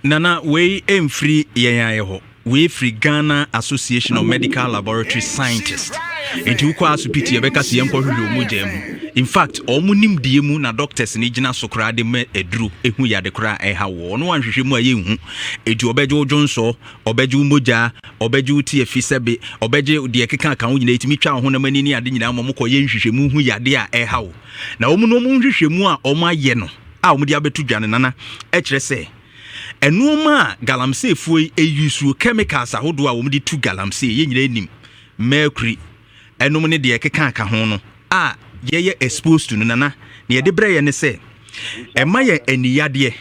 Nana, wei ɛmfiri yɛn ayɛ hɔ. Wei firi Ghana Association of Medical Laboratory Scientists. Nti wokɔ asopiti, yɛbɛka sɛ yɛnkɔhwehwɛ ɔmo gyaa mu. In fact, ɔmo nimdeɛ mu na doctors ne gyina so koraa de ma aduro ɛhu yade koraa ɛha wɔ. Ɔno wanhwehwɛ mu a, yɛnhu. Enti ɔbɛgye wo dwonsɔ, ɔbɛgye wo mogya, ɔbɛgye wo ti afi sɛbe, ɔbɛgye deɛ ɛkeka ka ho nyinaa. Ɛtumi twa wo honam ani ne ade nyinaa ma mokɔ yɛ nhwehwɛmu hu yade a ɛha wo. Na ɔmo no, ɔmo nhwehwɛmu a ɔmo ayɛ no a ɔmo de abɛto dwa no, Nana, ɛkyerɛ sɛ ɛnoɔma a galamseyfoɔ yi ɛyusuo, chemicals ahodoɔ a wɔn de tu galamsey, yɛn nyinaa nim mercury ɛnom ne deɛ ɛkeka ka ho no a yɛyɛ exposed to no, Nana, na yɛde brɛ yɛ ne sɛ ɛma yɛ aniyadeɛ,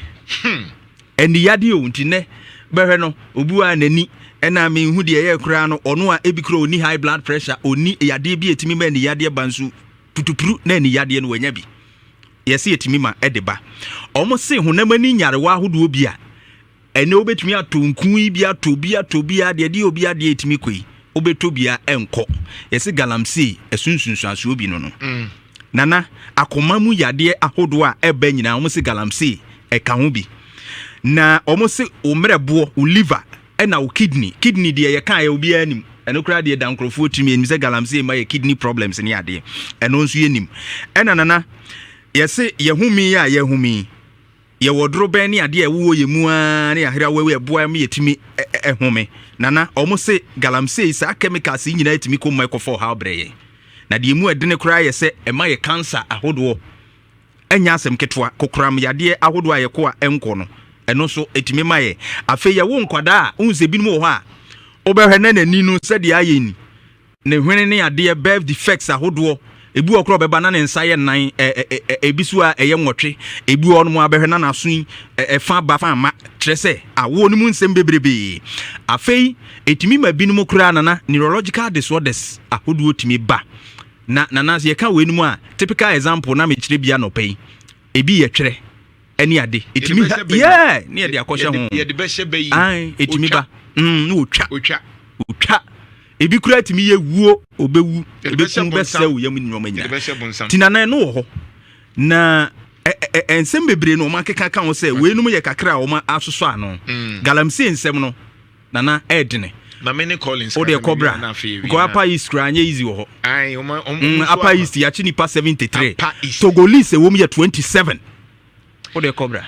aniyadeɛ o. Nti nɛ bɛhwɛ no, obi a n'ani ɛna mehu deɛ ɛyɛ koraa no, ɔno a ebi kura ɔni high blood pressure, ɔni yadeɛ bi a ɛtumi ma aniyadeɛ ba, nso putupuru na aniyadeɛ no wanya bi. Yɛsɛ yɛtumi ma ɛde ba. Ɔmo se honam ani nyarewa ahodoɔ bi a ɛnɛ wobɛtumi atɔ nku yi bi, atɔ bi, atɔ bi, adeɛ deɛ obi adeɛ ɛtumi kɔ yi, wobɛtɔ bi a ɛnkɔ. Yɛsɛ galamsey ɛsunsunsuansoɔ bi no. Nana, akoma mu yadeɛ ahodoɔ a ɛba nyinaa, wɔn se galamsey ɛka ho bi. Na wɔn se wo mmerɛboɔ, wo liver, ɛna wo kidney. Kidney deɛ, yɛka yɛ obiara nim. Ɛno koraa deɛ, da nkurɔfoɔ tirim yɛnim sɛ galamsey ma yɛ kidney problems ne adeɛ. Ɛno nso yɛnim. Ɛna Nana, yɛse yɛhome a yɛhome, yɛwɔ dorobɛn ne adeɛ a ɛwowɔ yɛ mu aa ne yɛahera wɔwɔ ɛboa ma yɛtumi ɛhome. Nana, ɔmo se galamsey saa chemicals yi nyinaa tumi kɔ mu ɛkɔfa ɔhaw brɛ yɛn. Na deɛ mu ɛdene koraa yɛ sɛ ɛma yɛ cancer ahodoɔ. Ɛnyɛ asɛm ketewa. Kokoram yadeɛ ahodoɔ a yɛkɔ a ɛnkɔ no, ɛno nso ɛtumi ma yɛ. Afei yɛwo nkwadaa a, wohu sɛ binom wɔ hɔ a wobɛhwɛ na n'ani no sɛdeɛ ayɛ ni, ne hwene ne adeɛ, birth defects ahodoɔ. Ebi wɔ korɔ ɔbɛba na ne nsa yɛ nan ɛ ɛ ɛ ebi so a ɛyɛ 8. Ebi wɔ hɔnom abɛhwɛ na n'aso yi ɛfa ba fa ama, kyerɛ sɛ awoɔ no mu nsɛm bebrebee. Afei ɛtumi ma binom koraa, Nana, neurological disorders ahodoɔ tumi ba. Na Nana, sɛ yɛka wei no mu a, typical example na mekyerɛ bi anɔpa yi, ebi yɛ twerɛ ɛne ade, ɛtumi ha yɛ ne yɛde akɔhyɛ ho. Yɛde bɛhyɛ bɛyi. Ae, ɛtumi ba ne otwa. Otwa. Otwa ebi koraa tumi yɛ wuo, obɛwu. Yɛde bɛhyɛ ebɛkum bonsam. Bɛsɛ wo yam nneɛma yɛde nyinaa. Bɛhyɛ bonsam. Nti Nana, ɛno wɔ hɔ na nsɛm bebree na ɔma akeka ka ho sɛ weinom yɛ kakra a ɔma asosɔ ano. Galamsey nsɛm no, Nana, ɛɛdene. Maame ne Collins. Wode kɔbra nkɔ Upper East koraa, anyɛ easy wɔ hɔ. Ayi, ɔma ɔmo nso Upper aba. East, yɛakye nipa 73. Upper East. Togolese wɔ mu yɛ 27. Wode kɔbra.